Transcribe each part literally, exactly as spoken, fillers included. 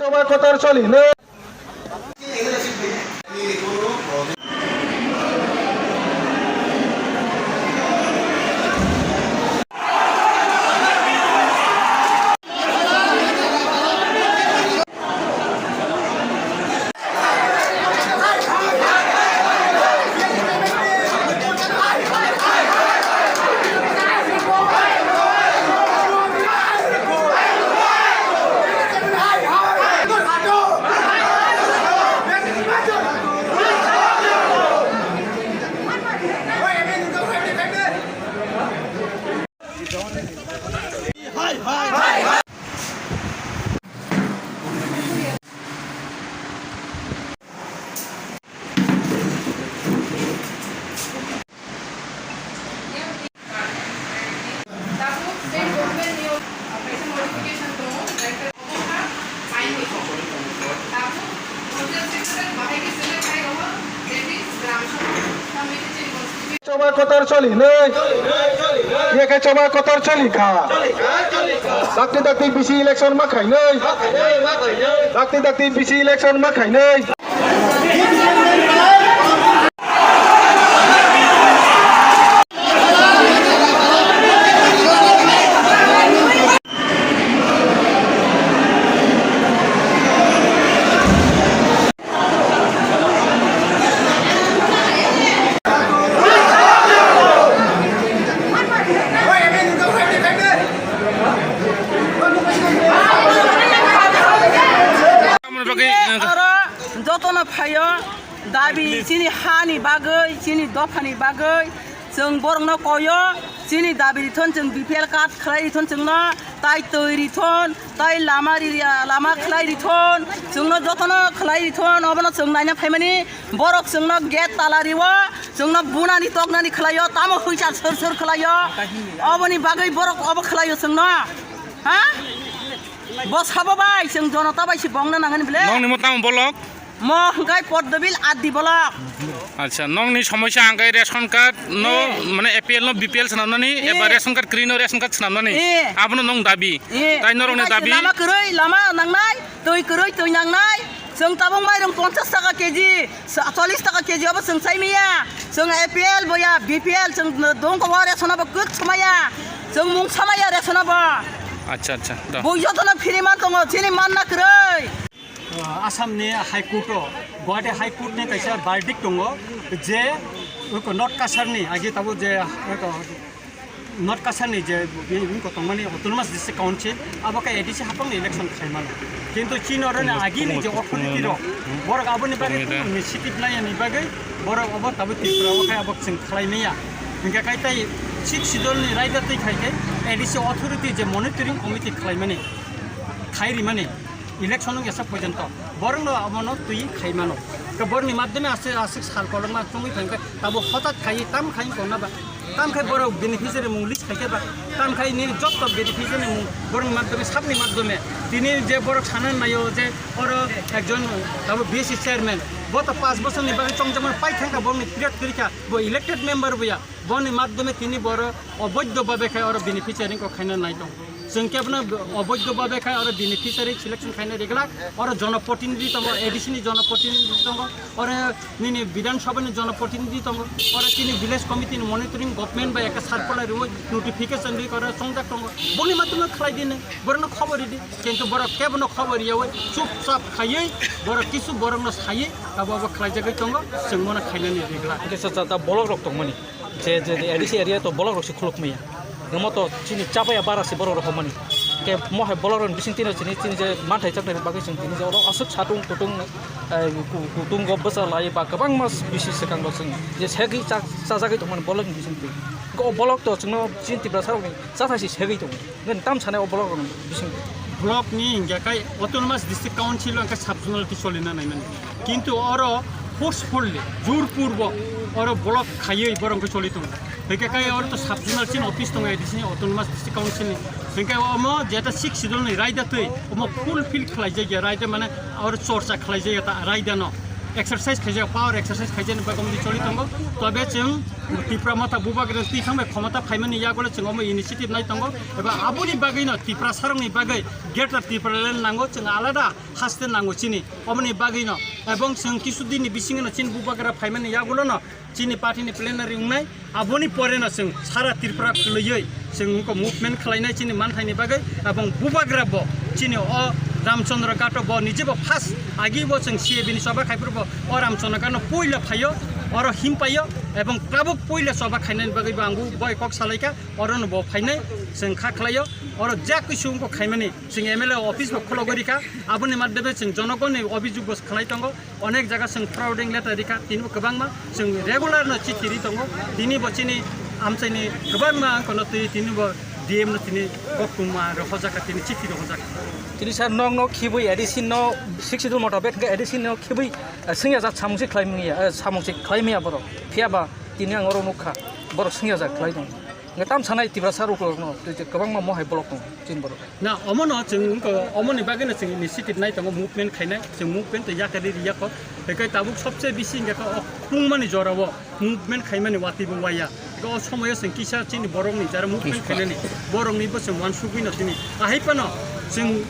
Choba kotor choli nai. Choba kotor choli nai. Ye khe choba kotor choli kha. Dakti dakti bisi election ma khainai. Dakti dakti bisi election ma khainai. Oro jotono phaio dabi chini hani bagwi, chini dophani bagwi. Chwng borokno koyo, chini dabi rithon, chwng B P L card khlai rithon chwngno, tai twi rithon, tai lama ri-, lama khlai rithon, chwngno jotono khlai rithon, obono chwng naina phaimani borok chwngno gate tala riwo, chwngno bunani toknani khlaio, tamo hwisa sor sor khlaio, oboni bagwi borok obo khlaio chwngno, ha? Bo sabo bai, chwng jonota bai se bongna nangani bile. Nokni mo tamo bolok? Mo hwnkhe Poddobil Addi bolok. Acha, nokni somosya hwnkhe ration card no, eh, mane A P L no B P L swnamnani, eh, eba ration card kwrwi no ration card swnamnani. Eh. Abono nong dabi. Eh. Tai norokni dabi. Lama kwrwi, lama nangnai, twi kwrwi, twi nangnai. Chwng tabuk mairung ponchash taka K G, sa-, chollish taka K G obo chwng chai maya. Chwng A P L boya, B P L chwng dongko o ration obo kwk swmaya. Chwng mung samaya ration obo. Acha, acha, da. Bo jotono free man tongo, chini manna kwrwi. Assam ni High Court o, Guwahati High Court ni kaisa verdict tongo je, oko North Cachar ni agi tabuk je, oko North Cachar ni je, oko tongmani Autonomous District Council, abo khe A D C haphang ni election khaimano. Kintu chini oro ni agi ni je authority rok, borok aboni bagwi kunu initiative nai ni bagwi, borok abo tabuk Tripura o khai abo chwng khlai maya. Hingke kai tai Sixth Schedule ni raida twi khai khe A D C authority je monitoring committee khlaimani, khai rimani. Election wng esa porjonto borokno abono twi khaimano. Ke borokni madhyome aswk aswk sal kolokma chongwi thangkhe tabo hotat khai tam khai konna ba? Tam khai borok beneficiary mung list khaikhe ba? Tam khai nini jotto beneficiary mung borokni madhyome, sabni madhyome tini je borok sana naio je oro ekjon tabo B S C chairman, bo to panch bosorni bagwi chongjakmani pai thangkha, borokni period kwrwikha, bo elected member boya, boni madhyome tini borok oboidho babe khai oro beneficiary wngkha khaina nai tongo. Chwng kebono oboidho babe khai oro beneficiary selection khaina reglak, oro jonoprotinidhi tongo, A D C ni jonoprotinidhi tongo, oro nini Bidhan Sabha ni jonoprotinidhi tongo, oro chini village committee ni monitoring government bai ekta circular rwi notification rwi oro chongjak tongo. Boni matwino khlai di nung, borokno khobor ridi, kintu borok kebono khobor riyawi chupchap khaiwi borok kisu borokno saiwi abo abo khlaijagwi tongo, chwng bono khainani reglak. Hingke sa, sa, ta bolok rok tongmani. Je, je, je A D C area to bolok rok se khuluk maya. Namo to chini chapaya bara se borok rok homani. Ke mo hai bolok rok bising tino chini, chini je manthai chapnai bagwi chwng tini je oro aswk satung tutung, eh, ku-, kutung go bwsa lai ba kwbang mas bisi swkang rok chwng je segwi cha-, chajagwi tongmani bolok ni bising twi. Ko bolok to chwngno chini Tiprasa rok ni chathai se segwi tongo. Nini tam sanai o block rokni bising? Block ni hingke kai Autonomous District Council o hingke sub zonal ti solina naimani. Kintu oro forcefully, jurpurbo oro block khaiwi borok hingke choli tongo. Hingke kai oro to sub zonal chini office tongo A D C ni Autonomous District Council ni. Hingke omo jeta Sixth Schedule ni raida twi omo fulfill khlai jagya raida mane oro chorcha khlai jagya ta raida no. Exercise khaijak, power exercise khaijakni bagwi choli tongo. Tobe chwng Tipra Motha Bubagra twi thangbai khomota phaimani yagulo chwng omo initiative nai tongo. Eba aboni bagwino Tipra sarokni bagwi Greater Tipraland nango, chwng alada haste nango chini. Omoni bagwino ebong chwng kisu dinni bisingino chini Bubagra phaimani yagulono chini party ni plenary wngnai, aboni poreno chwng sara Tripura kwlwiwi chwng wngkha movement khlainai chini manthaini bagwi, ebong Bubagra bo chini o Ramchandra Ghat o bo nije bo first agi bo chwng C A B ni choba khaipuru bo o Ramchandra Ghat no puila phaio, oro himpaio, ebong tabuk puila choba khainani bagwi bo ang bo bai kok salaikha, orono bo phainai chwng kha khlaio, oro jak kwi chwng wngkha khaimani chwng M L A office bo khulogwi rikha, aboni madhyome chwng jonogonni obhijog bo khlai tongo. Onek jaga chwng forwarding letter rikha, tini bo kwbangma chwng regular no chithi ri tongo. Tini bo chini amchaini kwbangma ang kono twi tini bo D M no tini koktwma rw hojakha, tini chithi rw hojakha. Tini sir, nok nok khibwi A D C no sixty two motabek hwnkhe A D C no khibwi, eh, swngyajak samung se khlai manya, eh, samung se khlai manya borok. Phiya ba tini ang oro nukha, borok swngyajak khlai tongo. Hwnkhe tam sanai Tiprasa rok no twi kwbangma mohai block tongo chini borok. Na, omono chwng wngkha, omoni bagwino chwng initiative nai tongo, movement khainai, chwng movement tei yakari riyakho. Tei kai tabuk sobse bisi wngkha kha o tungmani jorao movement khaimani watwi bo waya. Tei o somoyo chwng kisa chini borokni jara movement khainani, borokni bo chwng wansugwino tini. Ahai phano chwng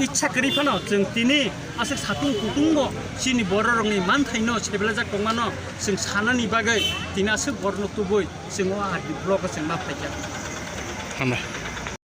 ichha kwrwi phano chwng tini aswk satung kutungo chini bororokni manthaino sebelajak tongmano chwng sanani bagwi tini aswk borokno tubui chwng o R D block o chwng ma phaikha. Hambai.